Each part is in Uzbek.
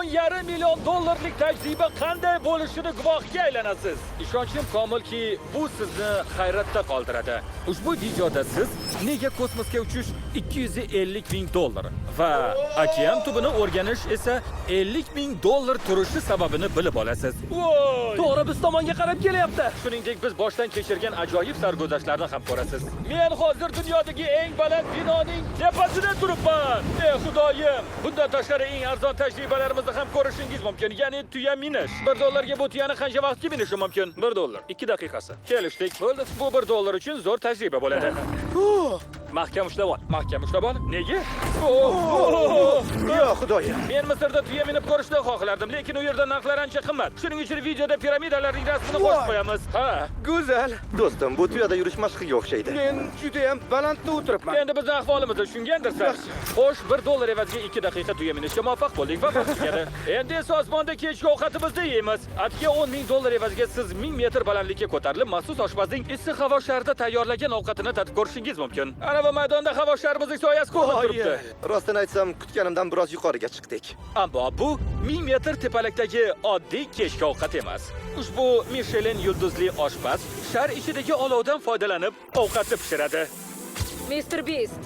10,5 million dollarlik tajriba qanday bo'lishini guvohiga aylanasiz. Ishonchim komilki, bu sizni hayratda qoldiradi. Ushbu videoda siz nega kosmosga uchish 250 ming dollar va okean tubini o'rganish esa 50 ming dollar turishi sababini bilib olasiz. Voy! To'g'ri biz tomonga qarab kelyapti. Shuningdek, biz boshdan kechirgan ajoyib sarguzashtlarni ham ko'rasiz. Men hozir dunyodagi eng baland binoning tepasida turibman. Ey Xudoyim! Bundan tashqari eng arzon tajribalarimizni ham ko'rishingiz mumkin, ya'ni tuya minish. 1 dollarga bu tuyani qancha vaqtga minishim mumkin? 1 dollar, 2 daqiqasi. Kelishdik. Bo'ldi. Bu 1 dollar uchun zo'r tajriba bo'ladi. Mahkam ushlab ol. Mahkam ushlab ol. Nega? Yo, Xudoyim. Men Misrda tuya minib ko'rishni xohlardim, lekin u yerda narxlar ancha qimmat. Shuning uchun videoda piramidalarning rasmini qo'shib qo'yamiz. Ha. Go'zal. Do'stim, bu tuyada yurish mashqiga o'xshaydi. Men juda ham balandda o'tiribman. Endi bizni ahvolimizni tushungandirsan. Xo'sh, 1 dollar evaziga 2 daqiqa tuya minishga muvaffaq bo'ldik va vaqt tugadi. Endi esa osmonda kechki ovqatimizni yeymiz. Atga 10 ming dollar evaziga siz 1000 metr balandlikka ko'tarilib, maxsus oshpazning issiq havo sharida tayyorlagan ovqatini tatib ko'rishingiz mumkin. Ana bu maydonda havo sharimizning soyasi ko'rinib turibdi. Rostini aytsam, kutganimdan biroz yuqoriga chiqdik. Ammo bu 1000 metr tepalikdagi oddiy kechki ovqat emas. Ushbu Michelin yulduzli oshpaz shar ichidagi olovdan foydalanib ovqatni pishiradi. Mr. Beast.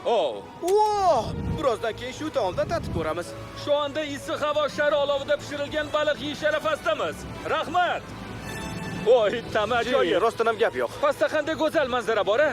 Oh, Wow! Birozdan keyin shu taomdan tatib ko'ramiz. Shu onda issiq havo shari olovida pishirilgan baliq yeyish arafasidamiz. Rahmat. Voy, ta'mi ajoyib. Rostdan ham gap yo'q. Pastda qanday go'zal manzara bor a?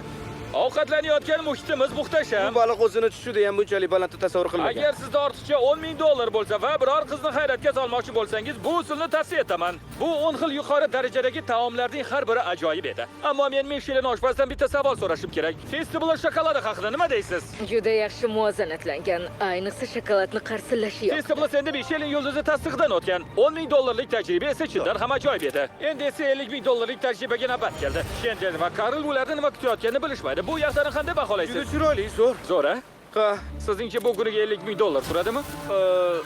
Ovqatlanayotgan muhitimiz muhtasham. Bu baliq o'zini tushida ham bunchalik balandda tasavvur qilmagan. Agar sizda ortiqcha 10 ming dollar bo'lsa va biror qizni hayratga solmoqchi bo'lsangiz, bu usulni tavsiya etaman. Bu 10 xil yuqori darajadagi taomlarning har biri ajoyib edi. Ammo men Michelin oshpazdan bitta savol so'rashim kerak. Festival shokoladi haqida nima deysiz? Juda yaxshi muvozanatlangan. Ayniqsa shokoladni qarsillashi yoqdi. Festival endi Michelin yulduzi tasdig'idan o'tgan. 10 ming dollarlik tajriba esa chindan ham ajoyib edi. Endi esa 50 ming dollarlik tajribaga navbat keldi. Chendler va Karl ularni nima kutayotganini bilishmaydi. Bu yaxtani qanday baholaysiz? Juda chiroyli, zo'r. Zo'r, a? Ha. Sizningcha bu kuniga 50 ming dollar turadimi?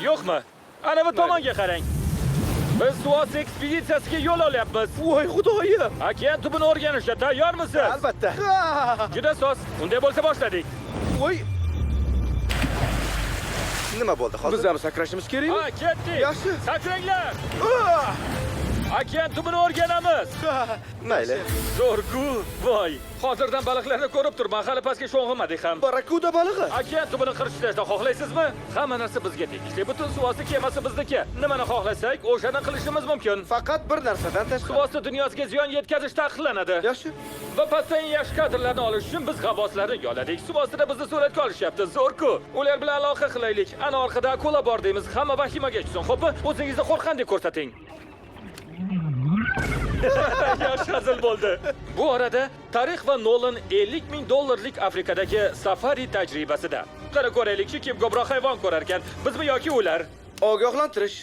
Yo'qmi? Ana bu tomonga qarang. Biz suvosti ekspeditsiyasiga yo'l olyapmiz. Voy Xudoyim! Okean tubini o'rganishga tayyormisiz? Albatta. Juda soz. Unday bo'lsa boshladik. Voy, Nima bo'ldi hozir? biz ham sakrashimiz kerakmi? Ha, ketdik. Yaxshi. Sakranglar. Okean tubini o'rganamiz. Mayli. Zo'r-ku. Voy, hozirdan baliqlarni ko'rib turibman. Hali pastga sho'ng'imadik ham. Barrakuda balig'i. Okean tubini qirtishlashni xohlaysizmi? Hamma narsa bizga tegishli. Butun suvosti kemasi bizniki. Nimani xohlasak, o'shani qilishimiz mumkin. Faqat bir narsadan tashqari. Suvosti dunyosiga ziyon yetkazish taqiqlanadi. Yaxshi. Va pastda eng yaxshi kadrlarni olish uchun biz g'avvoslarni yolladik. Suvostida bizni suratga olishyapti. Zo'r-ku. Ular bilan aloqa qilaylik. Ana orqada akula bor deymiz. Hamma vahimaga tushsin, xo'pmi? O'zingizni qo'rqqandek ko'rsating. Yaxshi hazil bo'ldi. Bu orada Tarix va Nolan 50 ming dollarlik Afrikadagi safari tajribasida. Qara ko'raylikchi, kim ko'proq hayvon ko'rar ekan, bizmi yoki ular? Ogohlantirish.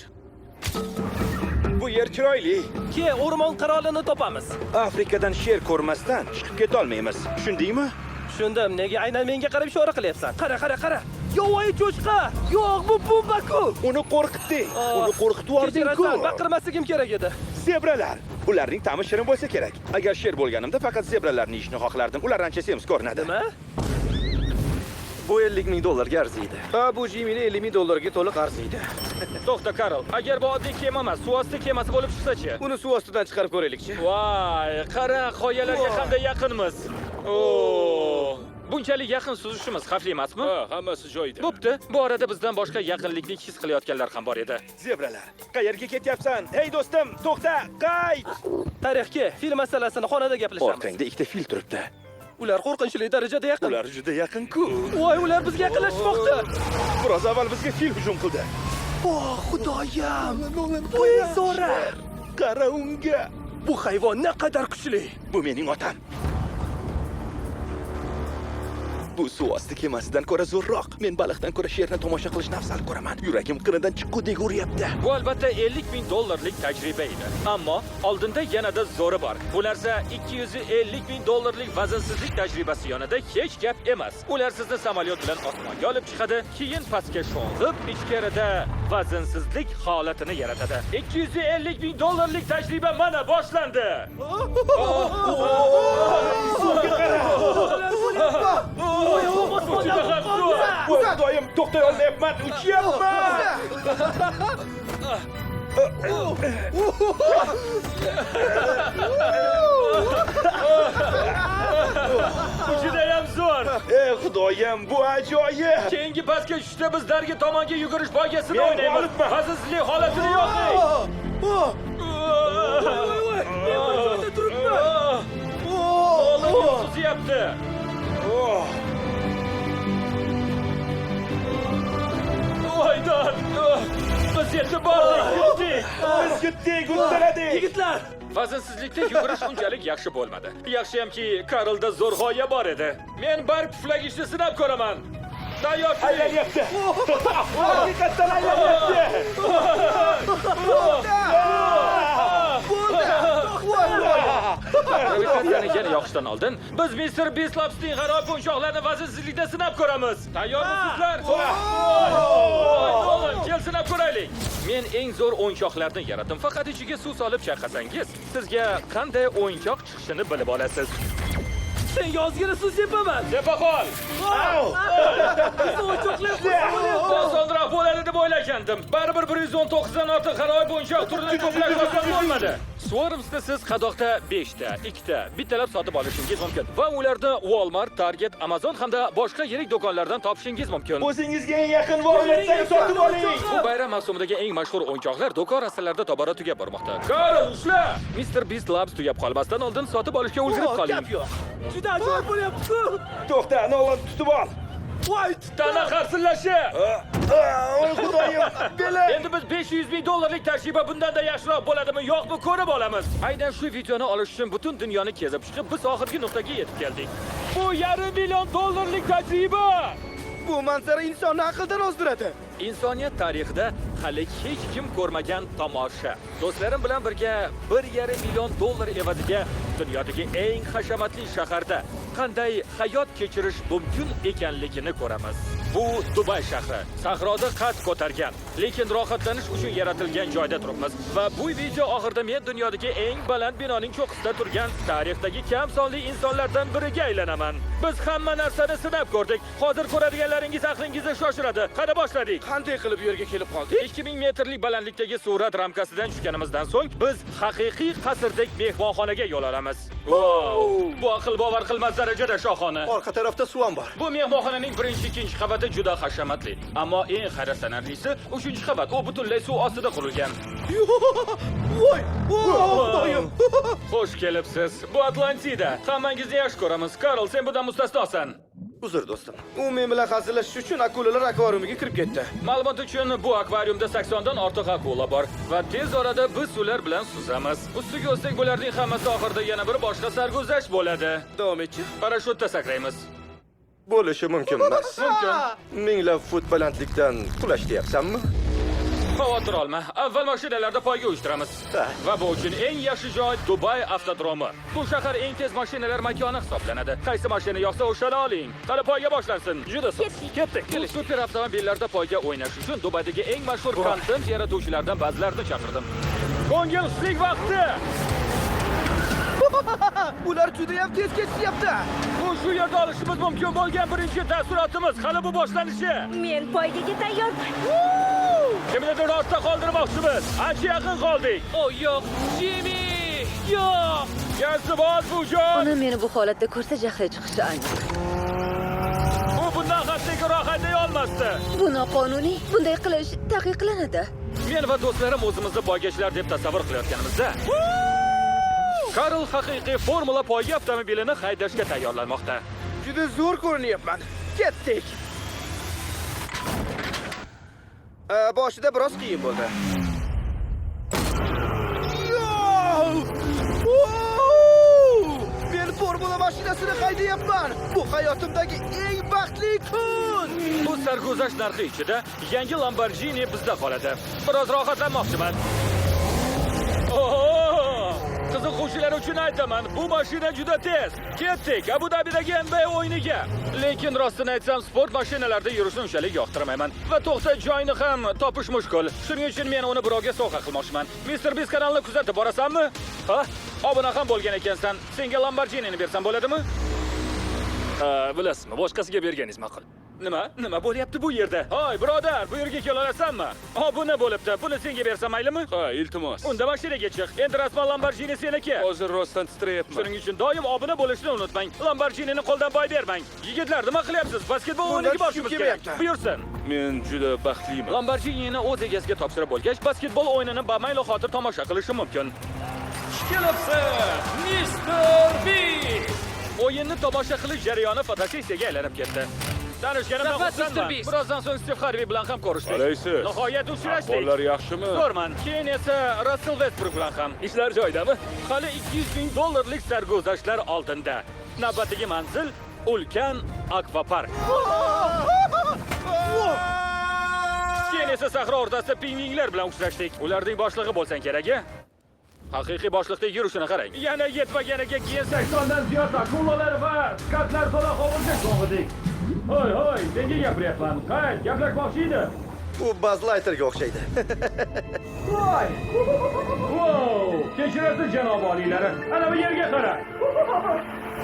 Bu yer chiroyli. Ke, o'rmon qirolini topamiz. Afrikadan sher ko'rmasdan chiqib ketolmaymiz. Tushundingmi? Tushundim, nega aynan menga qarab ishora qilyapsan? Qara, qara, qara. Yovvoyi cho'chqa! Yo'q, bu Pumba-ku! Uni qo'rqitding. Uni qo'rqitib yubording-ku. Kechirasan, baqirmasligim kerak edi. Zebralar. Ularning ta'mi shirin bo'lsa kerak. Agar sher bo'lganimda faqat zebralarni yeyishni xohlardim. Ular ancha semiz ko'rinadi. Nima? Bu 50 ming dollarga arziydi. Ha, bu Jimmyni 50 ming dollarga to'liq arziydi. To'xta, Karl. Agar bu oddiy kema emas, suvosti kemasi bo'lib chiqsa-chi? Uni suv ostidan chiqarib ko'raylikchi. Voy, qara, qoyalarga qanday yaqinmiz. Oo. Bunchalik yaqin suzishimiz xavfli emasmi? Ha, hammasi joyida. Bo'pti. Bu arada bizdan boshqa yaqinlikni his qilayotganlar ham bor edi. Zebralar, qayerga ketyapsan? Hey do'stim, to'xta, qayt! Tarixga, fil masalasini xonada gaplashamiz. Orqangda ikkita fil turibdi. Ular qo'rqinchli darajada yaqin. Ular juda yaqin-ku. Voy, ular bizga yaqinlashmoqda. Biroz avval bizga fil hujum qildi. Oh, xudoyim! Bu zo'ra! Qara unga. Bu hayvon naqadar kuchli. Bu mening otam. Bu suv osti kemasidan ko'ra zo'rroq. Men baliqdan ko'ra sherni tomosha qilishni afzal ko'raman. Yuragim qinidan chiqqudek uryapti. Bu albatta 50 ming dollarlik tajriba edi. Ammo oldinda yanada zo'ri bor. Bu narsa 250 ming dollarlik vazinsizlik tajribasi yonida hech gap emas. Ular sizni samolyot bilan osmonga olib chiqadi, keyin pastga sho'ng'ib, ichkarida vazinsizlik holatini yaratadi. 250 ming dollarlik tajriba mana boshlandi. Suvga qara. Juda ham zo'r. Voy Xudoyim, to'xtay olmayapman, uchyapman. Bu judayam zo'r. Ey Xudoyim, bu ajoyib. Keyingi pastga tushishda biz dargi tomonga yugurish poygasini Men o'ynaymiz. g'olibman. Vazinsizlik holatini yo'qing. Men bir joyda turibman. Oğlum suzyapti. Voy dod. Biz yetib bordik, yutdik. Biz yutdik, uddaladik. Yigitlar, Vazinsizlikda yugurish unchalik yaxshi bo'lmadi. Yaxshiyamki, Karlda zo'r g'oya bor edi. Men barg puflagichni sinab ko'raman. Tayyor turing. Aylanyapti. To'xta, haqiqatdan aylanyapti. Gravitatsiyani yana yoqishdan oldin biz Mr. Beast Labs'ning g'aroyib o'yinchoqlarini vazinsizlikda sinab ko'ramiz. Tayyormisizlar? Voy, Nolan, kel sinab ko'raylik. Men eng zo'r o'yinchoqlarni yaratdim. Faqat ichiga suv solib chayqasangiz, sizga qanday o'yinchoq chiqishini bilib olasiz. Senga ozgina suv sepaman. Sepa qol. Bizni o'yinchoqlar bo'lyapti. Osonroq bo'ladi deb o'ylagandim. Baribir 119 dan ortiq g'aroyib o'yinchoq turini to'plash oson bo'lmadi. Swarms'ni siz qadoqda 5 ta, 2 ta, bittalab sotib olishingiz mumkin va ularni Walmart, Target, Amazon hamda boshqa yirik do'konlardan topishingiz mumkin. O'zingizga eng yaqin Walmartdan sotib oling. Bu bayram mavsumidagi eng mashhur o'yinchoqlar do'kon rastalarida tobora tugab bormoqda. Karl, ushla! Mr. Beast Labs tugab qolmasdan oldin sotib olishga ulgurib qoling. Gap yo'q. Juda ajoyib bo'lyapti-ku. To'xta, Nolan, tutib ol. Voy, Tana qarsillashi! Oy Xudoyim, belim. Endi biz 500 ming dollarlik tajriba bundan-da yaxshiroq bo'ladimi, yo'qmi ko'rib olamiz. Aynan shu videoni olish uchun butun dunyoni kezib chiqib, biz oxirgi nuqtaga yetib keldik. Bu 500 million dollarlik tajriba! Bu manzara insonni aqldan ozdiradi. Insoniyat tarixida hali hech kim ko'rmagan tomosha. Do'stlarim bilan birga 1,5 million dollar evaziga dunyodagi eng hashamatli shaharda qanday hayot kechirish mumkin ekanligini ko'ramiz. Bu Dubay shahri. Sahroda qad ko'targan, lekin rohatlanish uchun yaratilgan joyda turibmiz va bu video oxirida men dunyodagi eng baland binoning cho'qqisida turgan tarixdagi kam sonli insonlardan biriga aylanaman. Biz hamma narsani sinab ko'rdik. Hozir ko'radiganlaringiz aqlingizni shoshiradi. Qani boshladik. Qanday qilib bu yerga kelib qoldik? 2000 metrlik balandlikdagi surat ramkasidan tushganimizdan so'ng biz haqiqiy qasrdek mehmonxonaga yo'l olamiz. Wow! Bu aql bovar qilmas darajada shohona. Orqa tarafda suv ham bor. Bu mehmonxonaning birinchi, ikkinchi qavati juda hashamatli, ammo eng hayratlanarlisi 3-qavat. U butunlay suv ostida qurilgan. Voy! Xudoyim! Xush kelibsiz. Bu Atlantida. Hammangizni yaxshi ko'ramiz. Karl, sen bundan mustasnosan. Uzr do'stim. U men bilan hazillashish uchun akulalar akvariumiga kirib ketdi. Ma'lumot uchun bu akvariumda 80 dan ortiq akula bor va tez orada biz ular bilan suzamiz. Ustiga ustak bularning hammasi oxirida yana bir boshqa sarguzasht bo'ladi. Davom etchi. Parashyutda sakraymiz. Bo'lishi mumkin emas. Mumkin. Minglab fut balandlikdan qulash deyapsanmi? Xavotir olma. Avval mashinalarda poyga uyushtiramiz. Va bu uchun eng yaxshi joy Dubay avtodromi. Bu shahar eng tez mashinalar makoni hisoblanadi. Qaysi mashina yoqsa o'shani oling. Qani poyga boshlansin. Juda soz. Ketdik. Ketdik. Bu super avtomobillarda poyga o'ynash uchun Dubaydagi eng mashhur kontent yaratuvchilardan ba'zilarini chaqirdim. Ko'ngil xushlik vaqti. Ular juda ham tez ketishyapti. Bu shu yerda olishimiz mumkin bo'lgan birinchi taassurotimiz. Hali bu boshlanishi. Men poygaga tayyorman. Kimnidir ortda qoldirmoqchimiz. Ancha yaqin qoldik. O yo'q, Jimmy! Yo'q! Gazni bos bu joy. Uni meni bu holatda ko'rsa jahli chiqishi aniq. U bundan ham sekinroq hayday olmasdi. Bu noqonuniy. Bunday qilish taqiqlanadi. Men va do'stlarim o'zimizni poygachilar deb tasavvur qilayotganimizda Karl haqiqiy formula poyga avtomobilini haydashga tayyorlanmoqda. Juda zo'r ko'rinyapman. Ketdik. Boshida biroz qiyin bo'ldi. Men formula mashinasini haydayapman. Bu hayotimdagi eng baxtli kun. Bu sarguzasht narxi ichida yangi Lamborghini bizda qoladi. Biroz rohatlanmoqchiman. Oho! Qiziquvchilar uchun aytaman, bu mashina juda tez. Ketdik Abu Dabidagi NBA o'yiniga. Lekin rostini aytsam, sport mashinalarida yurishni unchalik yoqtirmayman va to'xta joyini ham topish mushkul. Shuning uchun men uni birovga sovg'a qilmoqchiman. Mr. Beast kanalini kuzatib borasanmi? Ha? Obuna ham bo'lgan ekansan. Senga Lamborghinini bersam bo'ladimi? Bilasizmi, boshqasiga berganingiz ma'qul. Nima? Nima bo'lyapti bu yerda? Hoy, birodar, bu yerga kela olasanmi? Obuna bo'libdi. Buni senga bersam maylimi? Ha, iltimos. Unda mashinaga chiq. Endi rasman Lamborghini seniki. Hozir rostdan titrayapman. Shuning uchun doim obuna bo'lishni unutmang. Lamborghinini qo'ldan boy bermang. Yigitlar, nima qilyapsiz? Basketbol o'yiniga borishimiz kerak. Buyursin. Men juda baxtliman. Lamborghinini o'z egasiga topshirib bo'lgach, basketbol o'yinini bamayli xotir tomosha qilishim mumkin. Kelibsiz, Mr. Beast. O'yinni tomosha qilish jarayoni fotosessiyaga aylanib ketdi. Tanishganimdan xursandman. Birozdan so'ng Steve Harvey bilan ham ko'rishdik. Qalaysiz? Nihoyat uchrashdik. Ahvollar yaxshimi? Zo'rman. Keyin esa Russell Westbrook bilan ham. Ishlar joyidami? Hali 200 ming dollarlik sarguzashtlar oldinda. Navbatdagi manzil ulkan akvapark. Keyin esa sahro o'rtasida pingvinlar bilan uchrashdik. Ularning boshlig'i bo'lsang kerak-a? Haqiqiy boshliqdek yurishini qarang. Yana yetmaganiga keyin 80 dan ziyod akulalar va skatlar to'la hovuzga sho'ng'idik. Hoy, hoy, senga gapiryapman. Qayt, gaplashmoqchi edim. Bu Buzz Lightyearga o'xshaydi. Voy! Wow! Kechirasiz janob oliylari. Ana bu yerga qara.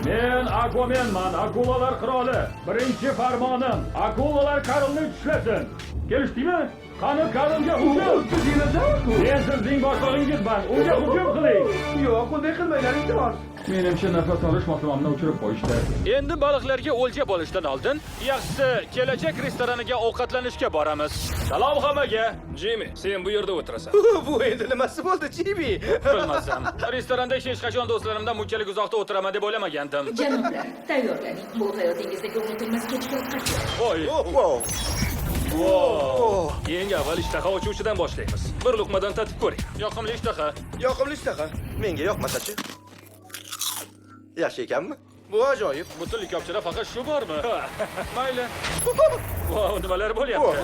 Men Aquamanman, akulalar qiroli. Birinchi farmonim, akulalar Karlni tishlasin. Kelishdingmi? Qani Karlga hujum! Men sizning boshlig'ingizman, unga hujum qiling. Yo'q, unday qilmanglar, iltimos. Menimcha nafas olish moslamaimni o'chirib qo'yishdi. Endi baliqlarga o'lja bo'lishdan oldin, yaxshisi kelajak restoraniga ovqatlanishga boramiz. Salom hammaga. Jimmy, sen bu yerda o'tirasan. Bu endi nimasi bo'ldi, Jimmy? Bilmasam, restoranda hech qachon do'stlarimdan bunchalik uzoqda o'tiraman deb o'ylamagandim. Janoblar, tayyorlaning. Bu hayotingizdagi unutilmas kechki ovqat. Voy. Wow. Wow. Eng avval ishtaha ochuvchidan boshlaymiz. Bir luqmadan tatib ko'ring. Yoqimli ishtaha. Yoqimli ishtaha. Menga yoqmasa-chi? Yaxshi ekanmi? Bu ajoyib. Butun likopchada faqat shu bormi? Mayli. Wow, nimalar bo'lyapti?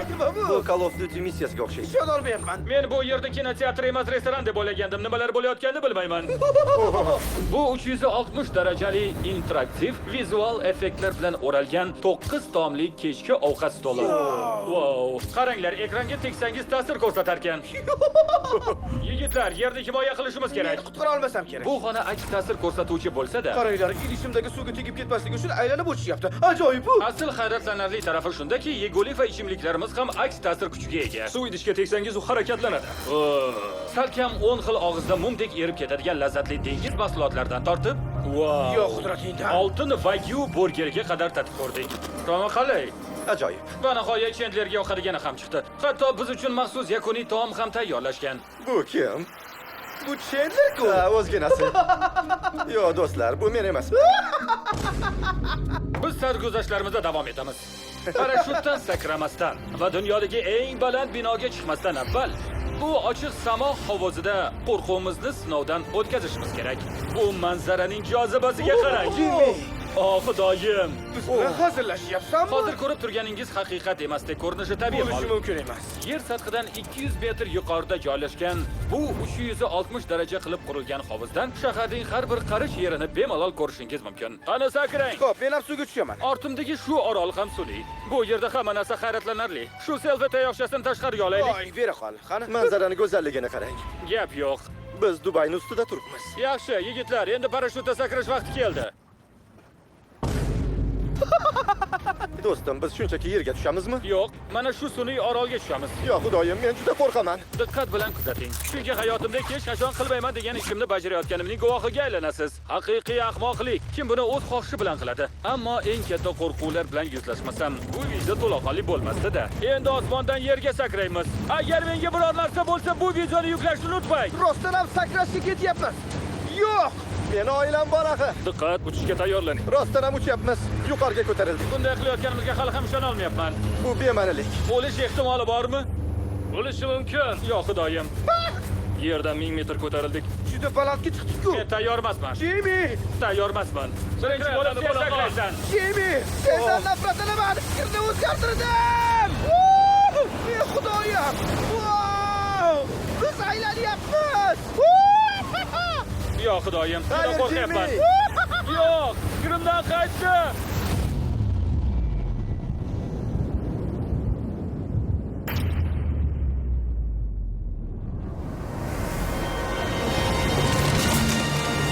Nima bu? Bu Call of Duty missiyasiga o'xshaydi. Ishona olmayapman. Men bu yerda kinoteatr emas, restoran deb o'ylagandim. Nimalar bo'layotganini bilmayman. Bu 360 darajali interaktiv vizual effektlar bilan o'ralgan 9 tomli kechki ovqat stoli. Wow! Qaranglar, ekranga tegsangiz ta'sir ko'rsatar ekan. Yigitlar, yerni himoya qilishimiz kerak. Meni qutqara olmasam kerak. Bu xona aks ta'sir ko'rsatuvchi bo'lsa-da, Qaranglar, idishimdagi suvga tegib ketmasligi uchun aylanib o'tishyapti. Ajoyib bu. Asl hayratlanarli tarafi shundaki, yegulik va ichimliklarimiz ham aks ta'sir kuchiga ega. Suv idishga tegsangiz u harakatlanadi. Salkam 10 xil og'izda mumdek erib ketadigan lazzatli dengiz mahsulotlaridan tortib, wow! Yo'q, qudratingdan. Oltin wagyu burgerga qadar tatib ko'rdik. Taom qalay? Ajoyib. Va nihoyat Chandlerga yoqadigani ham chiqdi. Hatto biz uchun maxsus yakuniy taom ham tayyorlashgan. Bu kim? Bu Chandler-ku. Ha, o'zginasi. Yo'q, do'stlar, bu men emas. Biz sarguzashtlarimizda davom etamiz. Parashyutdan sakramasdan va dunyodagi eng baland binoga chiqmasdan avval bu ochiq samo hovuzida qo'rquvimizni sinovdan o'tkazishimiz kerak. Bu manzaraning jozibasiga qarang. Jimmy! O xudoyim! Biz bilan hazillashyapsanmi? Hozir ko'rib turganingiz haqiqat emasdek ko'rinishi tabiiy Bo'lishi hol. mumkin emas. Yer sathidan 200 metr yuqorida joylashgan bu 360 daraja qilib qurilgan hovuzdan shaharning har bir qarich yerini bemalol ko'rishingiz mumkin. Qani sakrang! Xo'p, men ham suvga tushaman. Ortimdagi shu orol ham sun'iy. Bu yerda hamma narsa hayratlanarli. Shu selfi tayoqchasini tashqariga olaylik. Voy, bera qol. Qani? Manzaraning go'zalligini qarang. Gap yo'q. Biz Dubayning ustida turibmiz. Yaxshi, yigitlar, endi parashyutda sakrash vaqti keldi. Do'stim, biz shunchaki yerga tushamizmi? Yo'q, mana shu sun'iy orolga tushamiz. Yo, xudoyim, men juda qo'rqaman. Diqqat bilan kuzating. Chunki hayotimda hech qachon qilmayman degan ishimni bajarayotganimning guvohiga aylanasiz. Haqiqiy ahmoqlik. Kim buni o'z xohishi bilan qiladi? Ammo eng katta qo'rquvlar bilan yuzlashmasam, bu video to'laqonli bo'lmasdi-da. Endi osmondan yerga sakraymiz. Agar menga biror narsa bo'lsa, bu videoni yuklashni unutmang. Rostdan ham sakrashga ketyapmiz. Yo'q! Meni oilam bor axir. Diqqat, uchishga tayyorlaning. Rostdan ham uchyapmiz. Yuqoriga ko'tarildik. Bunday qilayotganimizga hali ham ishona olmayapman. Bu bema'nilik. O'lish ehtimoli bormi? Bo'lishi mumkin. Yo xudoyim. Yerdan 1000 metr ko'tarildik. Juda balandga chiqdik-ku. Men tayyor emasman. Jimmy! Tayyor emasman. Birinchi bo'lib sen sakraysan. Jimmy! Sendan nafratlanaman! Fikrimni o'zgartirdim! Ey xudoyim! Wow! Biz aylanyapmiz! Yo xudoyim, juda Hayır, qo'rqyapman. Jimmy! Yo'q, fikrimdan qaytdim.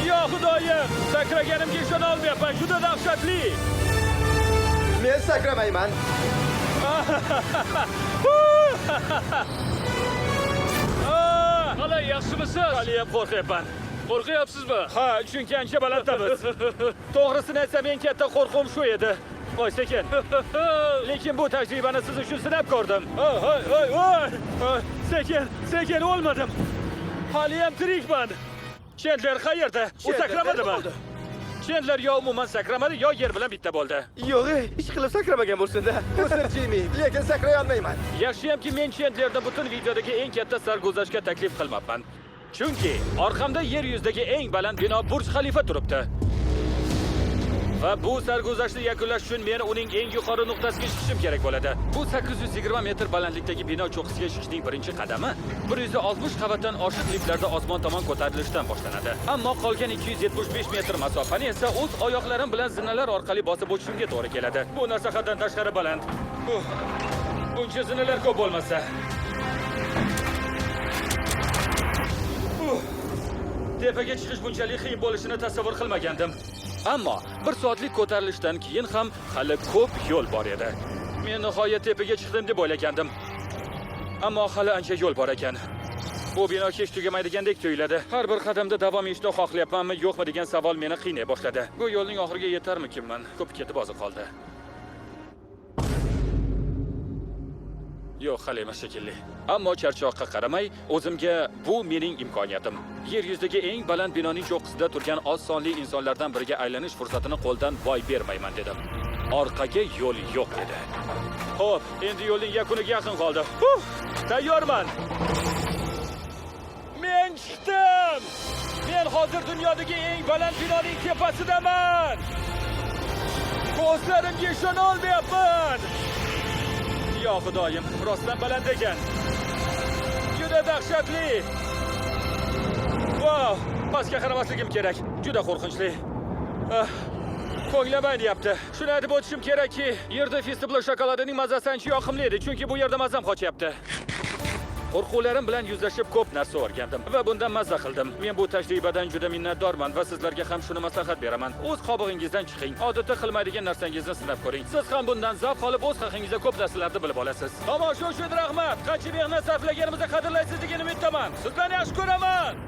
Yo xudoyim, sakraganimda Dahshatli! Men sakramayman. Qalay, yaxshimisiz? Haliyam qo'rqyapman. Qo'rqyapsizmi? Ha, chunki ancha balanddamiz. To'g'risini aytsam, eng katta qo'rquvim shu edi. Voy, sekin. Lekin bu tajribani siz uchun sinab ko'rdim. Oy, oy, oy, oy. Oy, sekin, sekin o'lmadim. Haliyam tirikman. Chandler qayerda? U Chandler sakramadimi? qayerda bo'ldi? Chandler yo umuman sakramadi, yo yer bilan bitta bo'ldi. Yo'q, ey, ish qilib sakramagan bo'lsin-da. Uzr, Jimmy, lekin sakray olmayman. Yaxshiyamki men Chandlerni butun videodagi eng katta sarguzashtga taklif qilmabman. Chunki orqamda yer yuzidagi eng baland bino Burj Xalifa turibdi. Va bu sarguzashtni yakunlash uchun men uning eng yuqori nuqtasiga chiqishim kerak bo'ladi. Bu 820 metr balandlikdagi bino cho'qqisiga chiqishning birinchi qadami 160 qavatdan oshiq liftlarda osmon tomon ko'tarilishdan boshlanadi. Ammo qolgan 275 metr masofani esa o'z oyoqlarim bilan zinalar orqali bosib o'tishimga to'g'ri keladi. Bu narsa haddan tashqari baland. Buncha zinalar ko'p bo'lmasa. Tepaga chiqish bunchalik qiyin bo'lishini tasavvur qilmagandim. Ammo bir soatlik ko'tarilishdan keyin ham hali ko'p yo'l bor edi. Men nihoyat tepaga chiqdim deb o'ylagandim. Ammo hali ancha yo'l bor ekan. Bu bino hech tugamaydigandek tuyuladi. Har bir qadamda davom etishni xohlayapmanmi, yo'qmi degan savol meni qiynay boshladi. Bu yo'lning oxiriga yetarmikinman? Ko'p ketib ozi qoldi. Yo'q, hali emas shekilli. Ammo charchoqqa qaramay, o'zimga bu mening imkoniyatim. Yer yuzidagi eng baland binoning cho'qqisida turgan oz sonli insonlardan biriga aylanish fursatini qo'ldan boy bermayman dedim. Orqaga yo'l yo'q edi. Xo'p, endi yo'lning yakuniga yaqin qoldi. Tayyorman. Men chiqdim. Men hozir dunyodagi eng baland binoning tepasidaman. Ko'zlarimga ishona olmayapman. Yo Xudoyim, rostdan baland ekan. Juda dahshatli. Vau, pastga qaramasligim kerak. Juda qo'rqinchli. Ko'nglim ayniyapti. Shuni aytib o'tishim kerakki, yerda Feastables shokoladining mazasi ancha yoqimli edi, chunki bu yerda mazam qochyapti. Qo'rquvlarim bilan yuzlashib ko'p narsa o'rgandim va bundan mazza qildim. Men bu tajribadan juda minnatdorman va sizlarga ham shuni maslahat beraman. O'z qobig'ingizdan chiqing. Odatda qilmaydigan narsangizni sinab ko'ring. Siz ham bundan zavq olib, o'z haqingizda ko'p narsalarni bilib olasiz. Tomosha uchun rahmat. Qancha mehnat sarflaganimizni qadrlaysiz degan umiddaman. Sizlarni yaxshi ko'raman.